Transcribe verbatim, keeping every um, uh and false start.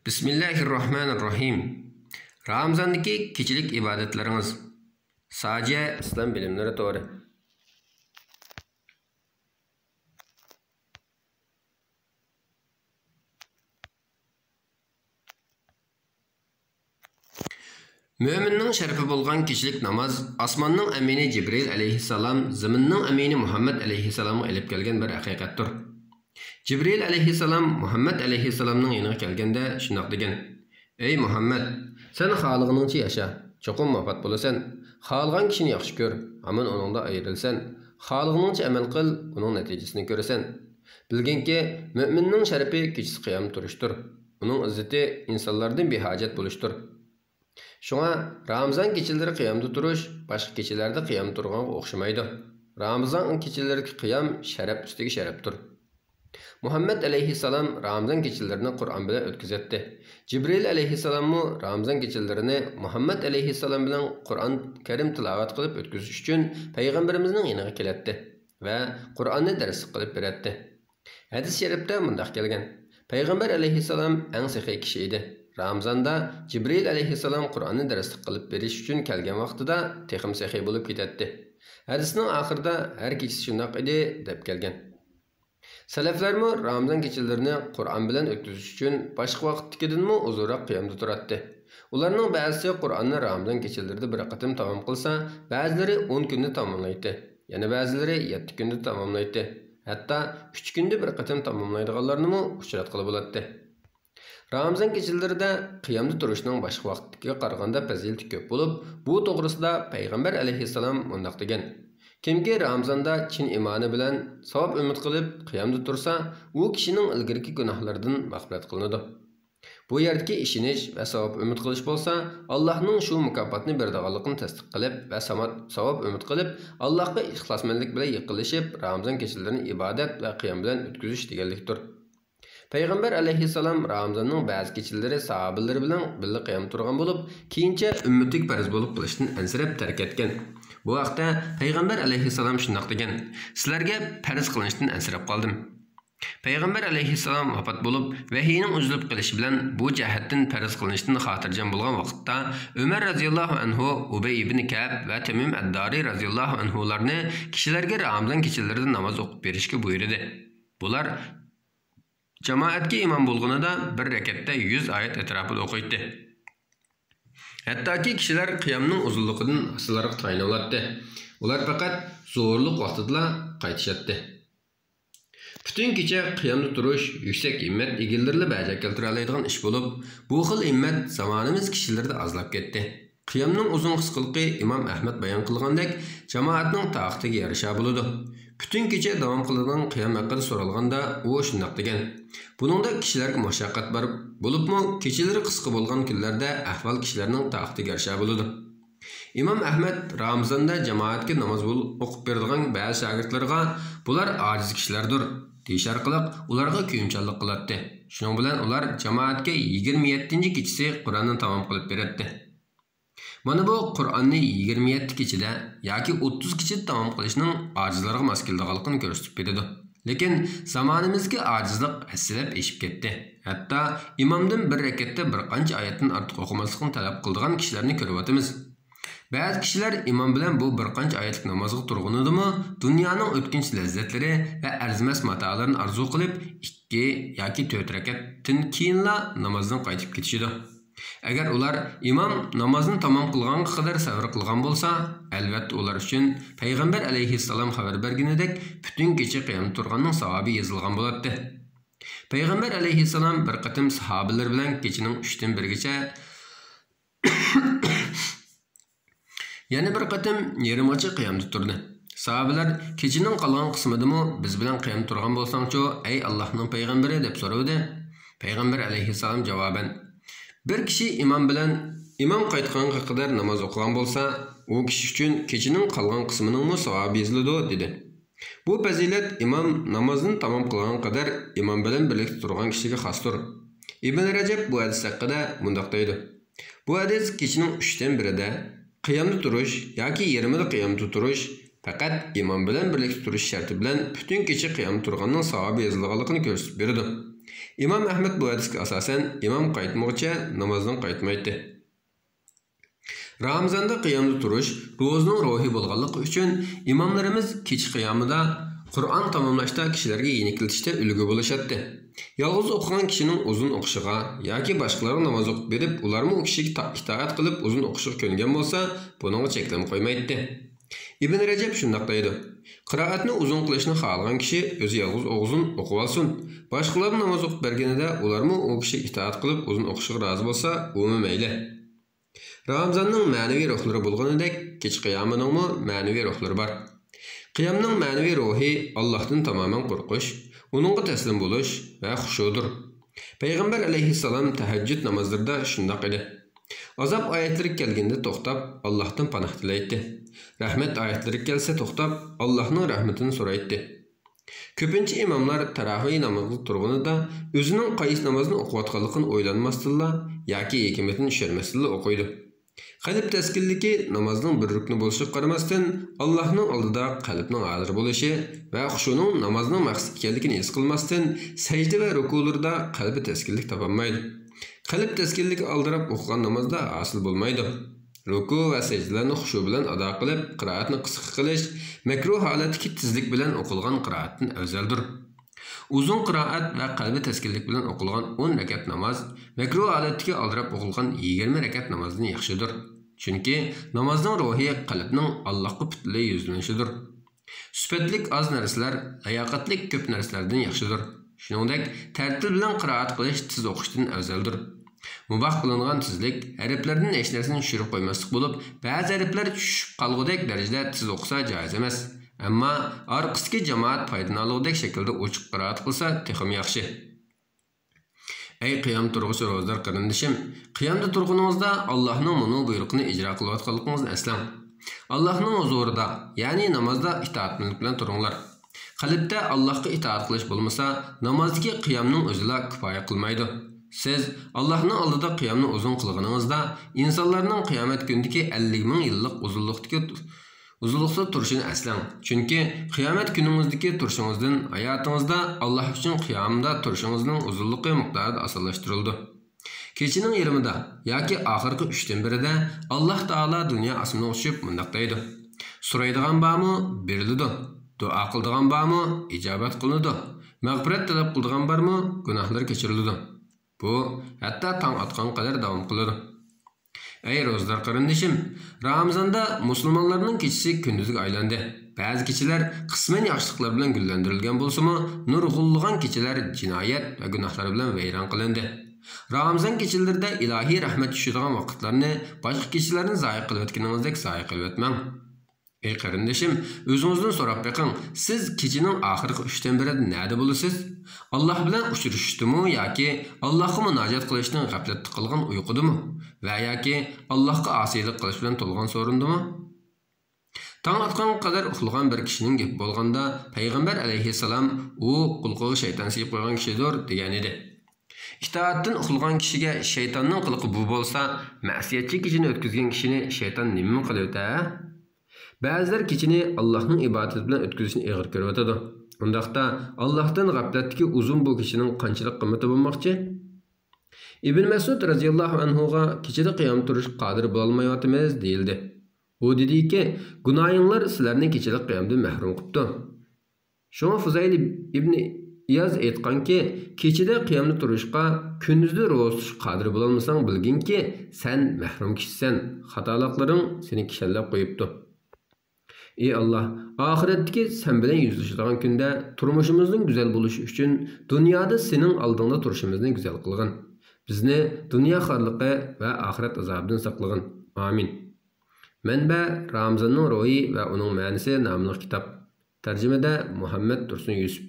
بىسمىللاھىررەھمانىررەھىم. رامىزاندىكى كېچىلىك ئىبادەتلىرىڭىز. ساجىيە ئىسلام بىلىملىرى تورى. مۆمىننىڭ شەرىپى بولغان كېچىلىك ناماز ئاسماننىڭ ئەمىنى جىبرىئىل ئەلەيھىسسالام زېمىننىڭ ئەمىنى مۇھەممەد ئەلەيھىسسالامغا ئېلىپ كەلگەن بىر ھەقىقەتتۇر. جىبرىئىل ئەلەيھىسسالام مۇھەممەد ئەلەيھىسسالامنىڭ يېنىغا كەلگەندە شۇنداق دېگەن: «ئەي مۇھەممەد، سەن خالىغىنىڭچە ياشا، چوقۇم ۋاپات بولىسەن. خالىغان كىشىنى ياخشى كۆر، ھامان ئۇنىڭدا ئايرىلىسەن. خالىغىنىڭچە ئەمەل قىل، ئۇنىڭ نەتىجىسىنى كۆرىسەن. بىلگىنكى، مۆمىننىڭ شەرىپى كېچىسى قىيامدا تۇرۇشتۇر. ئۇنىڭ ئىززىتى ئىنسانلاردىن بىھاجەت بولۇشتۇر.» شۇڭا رامىزان كېچىلىرى قىيامدا تۇرۇش باشقا كېچىلەردە قىيامدا تۇرغانغا ئوخشىمايدۇ. رامىزان كېچىلىرىدىكى قىيام شەرەپ ئۈستىگە شەرەپتۇر. مۇھەممەد ئەلەيھىسسالام رامىزان كېچىلىرىنى قۇرئان بىلەن ئۆتكۈزەتتى. جىبرىئىل ئەلەيھىسسالاممۇ رامىزان كېچىلىرىنى مۇھەممەد ئەلەيھىسسالام بىلەن قۇرئان كەرىم تىلاۋەت قىلىپ ئۆتكۈزۈش ئۈچۈن پەيغەمبىرىمىزنىڭ يېنىغا كېلەتتى ۋە قۇرئاننى دەرسلىك قىلىپ بېرەتتى. ھەدىس شەرىپتە مۇنداق كەلگەن: پەيغەمبەر ئەلەيھىسسالام ئەڭ سېخىي كىشى ئىدى. رامىزاندا جىبرىئىل ئەلەيھىسسالام قۇرئاننى دەرسلىك قىلىپ بېرىش ئۈچۈن كەلگەن ۋاقتىدا تېخىمۇ سېخىي بولۇپ كېتەتتى. ھەدىسنىڭ ئاخىرىدا «ھەر كېچىسى شۇنداق ئىدى» دەپ كەلگەن. سەلەفلەرمۇ رامىزان كېچىلىرىنى قۇرئان بىلەن ئۆتكۈزۈش ئۈچۈن باشقا ۋاقىتتىكىدىنمۇ ئۇزۇنراق قىيامدا تۇراتتى. ئۇلارنىڭ بەزىسى قۇرئاننى رامىزان كېچىلىرىدە بىر قېتىم تامام قىلسا، بەزىلىرى ئون كۈندە تاماملايتتى، يەنە بەزىلىرى يەتتە كۈندە تاماملايتتى، ھەتتا ئۈچ كۈندە بىر قېتىم تاماملايدىغانلارنىمۇ ئۇچراتقىلى بولاتتى. رامىزان كېچىلىرىدە قىيامدا تۇرۇشنىڭ باشقا ۋاقىتتىكىگە قارىغاندا پەزىلىتى كۆپ بولۇپ، بۇ توغرىسىدا پەيغەمبەر ئەلەيھىسسالام مۇنداق دېگەن: «كىمكى رامىزاندا چىن ئىمانى بىلەن ساۋاب ئۈمىد قىلىپ قىيامدا تۇرسا، ئۇ كىشىنىڭ ئىلگىرىكى گۇناھلىرىدىن مەغپىرەت قىلىنىدۇ.» بۇ يەردىكى ئىشىنىش ۋە ساۋاب ئۈمىد قىلىش بولسا، ئاللاھنىڭ شۇ مۇكاپاتنى بېرىدىغانلىقىنى تەستىق قىلىپ ۋە ساما-، ساۋاب ئۈمىد قىلىپ، ئاللاھقا ئىخلاسمەنلىك بىلەن يېقىنلىشىپ، رامىزان كېچىلىرىنى ئىبادەت ۋە قىيام بىلەن ئۆتكۈزۈش دېگەنلىكتۇر. پەيغەمبەر ئەلەيھىسسالام رامىزاننىڭ بەزى كېچىلىرى ساھابىلىرى بىلەن بىللە قىيام تۇرغان بولۇپ، كېيىنچە ئۈممىتىگە پەرز بولۇپ قېلىشتىن ئەنسىرەپ تەرك ئەتكەن. بۇ ھەقتە پەيغەمبەر ئەلەيھىسسالام شۇنداق دېگەن: «سىلەرگە پەرز قىلىنىشتىن ئەنسىرەپ قالدىم.» پەيغەمبەر ئەلەيھىسسالام ۋاپات بولۇپ، ۋەھىينىڭ ئۈزۈلۈپ قېلىشى بىلەن بۇ جەھەتتىن پەرز قىلىنىشتىن خاتىرجەم بولغان ۋاقىتتا، ئۆمەر رەزىياللاھۇ ئەنھۇ ئۇبەي ئىبنى كەئب ۋە تەمىم ئەددارى رەزىياللاھۇ ئەنھۇلارنى كىشىلەرگە رامىزان كېچىلىرىدە ناماز ئوقۇپ بېرىشكە بۇيرۇدى. بۇلار جامائەتكە ئىمام بولغىنىدا بىر رەكەتتە يۈز ئايەت ئەتراپىدا ئوقۇيتتى. ھەتتاكى كىشىلەر قىيامنىڭ ئۇزۇنلۇقىدىن ھاسىلارغا تايىنىۋالاتتى. ئۇلار پەقەت زورلۇق ۋاقتىدىلا قايتىشاتتى. پۈتۈن كېچە قىيامدا تۇرۇش يۈكسەك ھىممەت ئىگىلىرىلا بەجا كەلتۈرەلەيدىغان ئىش بولۇپ، بۇ خىل ھىممەت زامانىمىز كىشىلىرىدە ئازلاپ كەتتى. قىيامنىڭ ئۇزۇن قىسقىلىقى ئىمام ئەھمەد بايان قىلغاندەك، جامائەتنىڭ تاقىتىگە يارىشا بولىدۇ. پۈتۈن كېچە داۋام قىلىدىغان قىيام ھەققىدە سورالغاندا، ئۇ شۇنداق دېگەن: «بۇنىڭدا كىشىلەرگە مۇشەققەت بار، بولۇپمۇ كېچىلىرى قىسقا بولغان كۈنلەردە ئەھۋال كىشىلەرنىڭ تاقىتىگە يارىشا بولىدۇ.» ئىمام ئەھمەد رامىزاندا جامائەتكە ناماز بول-، ئوقۇپ بېرىدىغان بەزى شاگىرتلىرىغا، «بۇلار ئاجىز كىشىلەردۇر» دېيىش ئارقىلىق ئۇلارغا كۆيۈمچانلىق قىلاتتى. شۇنىڭ بىلەن ئۇلار جامائەتكە يىگىرمە يەتتىنچى كېچىسى قۇرئاننى تامام قىلىپ بېرەتتى. مانا بۇ قۇرئاننى يىگىرمە يەتتە كېچىدە ياكى ئوتتۇز كېچىدە تامام قىلىشنىڭ ئاجىزلارغا ماس كېلىدىغانلىقىنى كۆرسىتىپ بېرىدۇ. لېكىن زامانىمىزدىكى ئاجىزلىق ھەسسىلەپ ئېشىپ كەتتى. ھەتتا ئىمامدىن بىر رەكەتتە بىر قانچە ئايەتتىن ئارتۇق ئوقۇماسلىقنى تەلەپ قىلىدىغان كىشىلەرنى كۆرۈۋاتىمىز. بەزى كىشىلەر ئىمام بىلەن بۇ بىر قانچە ئايەتلىك نامازغا تۇرغىنىدىمۇ دۇنيانىڭ ئۆتكۈنچى لەززەتلىرى ۋە ئەرزىمەس ماتالىرىنى ئارزۇ قىلىپ، ئىككى ياكى تۆت رەكەتتىن كېيىنلا نامازدىن قايتىپ كېتىشىدۇ. ئەگەر ئۇلار ئىمام نامازنى تامام قىلغانغا قەدەر سەۋر قىلغان بولسا، ئەلۋەتتە ئۇلار ئۈچۈن پەيغەمبەر ئەلەيھىسسالام خەۋەر بەرگىنىدەك پۈتۈن كېچە قىيامدا تۇرغاننىڭ ساۋابى يېزىلغان بولاتتى. پەيغەمبەر ئەلەيھىسسالام بىر قېتىم ساھابىلىرى بىلەن كېچىنىڭ ئۈچتىن بىرىگىچە يەنە بىر قېتىم يېرىمغىچە قىيامدا تۇردى. ساھابىلەر: «كېچىنىڭ قالغان قىسمىدىمۇ بىز بىلەن قىيامدا تۇرغان بولساڭچۇ، ئەي ئاللاھنىڭ پەيغەمبىرى؟» دەپ سورىدى. پەيغەمبەر ئەلەيھىسسالام جاۋابەن: «بىر كىشى ئىمام بىلەن، ئىمام قايتقانغا قەدەر ناماز ئوقۇغان بولسا، ئۇ كىشى ئۈچۈن كېچىنىڭ قالغان قىسمىنىڭمۇ ساۋابى يېزىلىدۇ» دېدى. بۇ پەزىلەت ئىمام نامازنى تامام قىلغان قەدەر ئىمام بىلەن بىرلىكتە تۇرغان كىشىگە خاستۇر. ئىبن رەجەب بۇ ھەدىس ھەققىدە مۇنداق دەيدۇ: بۇ ھەدىس كېچىنىڭ ئۈچتىن بىرىدە قىيامدا تۇرۇش ياكى يېرىمىدا قىيامدا تۇرۇش، پەقەت ئىمام بىلەن بىرلىكتە تۇرۇش شەرتى بىلەن پۈتۈن كېچە قىيامدا تۇرغاننىڭ ساۋابى يېزىلىدىغانلىقىنى كۆرسىتىپ بېرىدۇ. ئىمام ئەھمەد بۇ ھەدىسكە ئاساسەن، ئىمام قايتمىغۇچە نامازدىن قايتمايتتى. رامىزاندا قىيامدا تۇرۇش روزىنىڭ روھى بولغانلىقى ئۈچۈن، ئىماملىرىمىز كېچە قىيامىدا قۇرئان تاماملاشتا كىشىلەرگە يېنىكلىتىشتە ئۈلگە بولۇشاتتى. يالغۇز ئوقۇغان كىشىنىڭ ئۇزۇن ئوقۇشىغا ياكى باشقىلارغا ناماز ئوقۇپ بېرىپ، ئۇلارمۇ ئۇ كىشىگە تا-، ئىتائەت قىلىپ ئۇزۇن ئوقۇشىغا كۆنگەن بولسا، بۇنىڭغا چەكلىمە قويمايتتى. ئىبن رەجەب شۇنداق دەيدۇ: قىرائەتنى ئۇزۇن قىلىشنى خالىغان كىشى ئۆزى يالغۇز ئۇزۇن ئوقۇۋالسۇن، باشقىلارمۇ ناماز ئوقۇپ بەرگىنىدە ئۇلارمۇ ئۇ كىشىگە ئىتائەت قىلىپ ئۇزۇن ئوقۇشىغا رازى بولسا، ئۇمۇ مەيلى. رامىزاننىڭ مەنىۋى روھلىرى بولغىنىدەك، كېچە قىيامىنىڭمۇ مەنىۋى روھلىرى بار. قىيامنىڭ مەنىۋى روھى ئاللاھتىن تامامەن قورقۇش، ئۇنىڭغا تەسلىم بولۇش ۋە خۇشۇدۇر. پەيغەمبەر ئەلەيھىسسالام تەھەججۇد نامازلىرىدا شۇنداق ئىدى. ئازاب ئايەتلىرى كەلگەندە توختاپ، ئاللاھتىن پاناھ تىلەيتتى. رەھمەت ئايەتلىرى كەلسە توختاپ، ئاللاھنىڭ رەھمىتىنى سورايتتى. كۆپىنچە ئىماملار تەراۋىھ نامىزىغا تۇرغىنىدا ئۆزىنىڭ قايسى نامازنى ئوقۇۋاتقانلىقىنى ئويلانماستىنلا ياكى ھېكمىتىنى چۈشەنمەستىنلا ئوقۇيدۇ. قەلب تەسكىنلىكى نامازنىڭ بىر رۇكنى بولۇشىغا قارىماستىن، ئاللاھنىڭ ئالدىدا قەلبنىڭ ھازىر بولۇشى ۋە خۇشۇنىڭ نامازنىڭ مەقسىتى ئىكەنلىكىنى ھېس قىلماستىن، سەجدە ۋە رۇكۇلىرىدا قەلبى تەسكىنلىك تاپالمايدۇ. قەلب تەسكىنلىكى ئالدىراپ ئوقۇغان نامازدا ھاسىل بولمايدۇ. رۇكۇ ۋە سەجدىلەرنى خۇشۇ بىلەن ئادا قىلىپ، قىرائەتنى قىسقا قىلىش مەكرۇھ ھالەتتىكى تېزلىك بىلەن ئوقۇلغان قىرائەتتىن ئەۋزەلدۇر. ئۇزۇن قىرائەت ۋە قەلبى تەسكىنلىك بىلەن ئوقۇلغان ئون رەكەت ناماز مەكرۇھ ھالەتتىكى ئالدىراپ ئوقۇلغان يىگىرمە رەكەت نامازدىن ياخشىدۇر. چۈنكى نامازنىڭ روھى قەلبنىڭ ئاللاھقا پۈتۈنلەي يۈزلىنىشىدۇر. سۈپەتلىك ئاز نەرسىلەر لاياقەتلىك كۆپ نەرسىلەردىن ياخشىدۇر. شۇنىڭدەك تەرتىل بىلەن قىرائەت قىلىش تېز ئوقۇشتىن ئەۋزەلدۇر. مۇباھ قىلىنغان تېزلىك ھەرپلەردىن ھېچ نەرسىنى چۈشۈرۈپ قويماسلىق بولۇپ، بەزى ھەرپلەر چۈشۈپ قالغۇدەك دەرىجىدە تېز ئوقۇسا جائىز ئەمەس. ئەمما ئارقىسىدىكى جامائەت پايدىلىنالىغۇدەك شەكىلدە ئوچۇق قىرائەت قىلسا تېخىمۇ ياخشى. ئەي قىيام تۇرغۇچى روزدار قېرىندىشىم، قىيامدا تۇرغىنىڭىزدا ئاللاھنىڭ مۇنۇ بۇيرۇقىنى ئىجرا قىلىۋاتقانلىقىڭىزنى ئەسلەڭ. ئاللاھنىڭ ھۇزۇرىدا، يەنى نامازدا ئىتائەتمەنلىك بىلەن تۇرۇڭلار. قەلبتە ئاللاھقا ئىتائەت قىلىش بولمىسا، نامازدىكى قىيامنىڭ ئۆزىلا كۇپايە قىلمايدۇ. سىز ئاللاھنىڭ ئالدىدا قىيامنى ئۇزۇن قىلغىنىڭىزدا، ئىنسانلارنىڭ قىيامەت كۈنىدىكى ئەللىك مىڭ يىللىق ئۇزۇنلۇقتىكى ئۇزۇنلۇقتا تۇرۇشىنى ئەسلەڭ. چۈنكى قىيامەت كۈنىڭىزدىكى تۇرۇشىڭىزدىن ھاياتىڭىزدا ئاللاھ ئۈچۈن قىيامدا تۇرۇشىڭىزنىڭ ئۇزۇنلۇقى مىقدارىدا ئاسانلاشتۇرۇلىدۇ. كېچىنىڭ يېرىمىدا ياكى ئاخىرقى ئۈچتىن بىرىدە ئاللاھ تائالا دۇنيا ئاسمىنىغا چۈشۈپ مۇنداق دەيدۇ: سورايدىغان بارمۇ؟ بېرىلىدۇ. دۇئا قىلىدىغان بارمۇ؟ ئىجابەت قىلىنىدۇ. مەغپىرەت تەلەپ قىلىدىغان بارمۇ؟ گۇناھلىرى كەچۈرۈلىدۇ. بۇ ھەتتا تاڭ ئاتقانغا قەدەر داۋام قىلىدۇ. ئەي روزىدار قېرىندىشىم، رامىزاندا مۇسۇلمانلارنىڭ كېچىسى كۈندۈزگە ئايلاندى. بەزى كېچىلەر قىسمەن ياخشىلىقلار بىلەن گۈللەندۈرۈلگەن بولسىمۇ، نۇرغۇنلىغان كېچىلەر جىنايەت ۋە گۇناھلار بىلەن ۋەيران قىلىندى. رامىزان كېچىلىرىدە ئىلاھىي رەھمەت چۈشىدىغان ۋاقىتلارنى باشقا كېچىلەرنى زايە قىلىۋەتكىنىڭىزدەك زايە قىلىۋەتمەڭ. ئەي قېرىندىشىم، ئۆزىڭىزدىن سوراپ بېقىڭ، سىز كېچىنىڭ ئاخىرقى ئۈچتىن بىرىدە نەدە بولىسىز؟ ئاللاھ بىلەن ئۇچرىشىشتىمۇ ياكى ئاللاھقا مۇناجات قىلىشنى غەپلەتتە قىلغان ئۇيقۇدىمۇ؟ ۋە ياكى ئاللاھقا ئاسىيلىق قىلىش بىلەن تولغان سورۇندىمۇ؟ تاڭ ئاتقانغا قەدەر ئۇخلىغان بىر كىشىنىڭ گېپى بولغاندا، پەيغەمبەر ئەلەيھىسسالام، ئۇ قۇلىقىغا شەيتان سېلىپ قويغان كىشىدۇر، دېگەنىدى. ئىتائەتتىن ئۇخلىغان كىشىگە شەيتاننىڭ قىلىقى بۇ بولسا، مەسىيەتچى كېچىنى ئۆتكۈزگەن كىشىنى شەيتان نېمىمۇ قىلىۋېتە؟ بەزىلەر كېچىنى ئاللاھنىڭ ئىبادىتى بىلەن ئۆتكۈزۈشنى ئېغىر كۆرۈۋاتىدۇ. ئۇنداقتا، ئاللاھتىن غەپلەتتىكى ئۇزۇن بۇ كېچىنىڭ قانچىلىك قىممىتى بولماقچى؟ ئىبن مەسئۇد رەزىياللاھۇ ئەنھۇغا كېچىدە قىيام تۇرۇشقا قادىر بولالمايۋاتىمىز، دېيىلدى. ئۇ دېدىكى، گۇناھىڭلار سىلەرنى كېچىلىك قىيامدىن مەھرۇم قىپتۇ. شۇڭا فۇزەيل ئىبنى ئىياز ئېيتقانكى، كېچىدە قىيامدا تۇرۇشقا، كۈندۈزدە روزا تۇتۇشقا قادىر بولالمىساڭ، بىلگىنكى، سەن مەھرۇم كىشىسەن، خاتالىقلىرىڭ سېنى كىشەنلەپ قويۇپتۇ. ئى ئاللاھ، ئاخىرەتتىكى سەن بىلەن يۈزلىشىدىغان كۈندە تۇرمۇشىمىزنىڭ گۈزەل بولۇشى ئۈچۈن دۇنيادا سېنىڭ ئالدىڭدا تۇرۇشىمىزنى گۈزەل قىلغىن. بىزنى دۇنيا خارلىقى ۋە ئاخىرەت ئازابىدىن ساقلىغىن. ئامىن. مەنبە: رامىزاننىڭ روھى ۋە ئۇنىڭ مەنىسى ناملىق كىتاب. تەرجىمىدە: مۇھەممەد تۇرسۇن يۈسۈپ.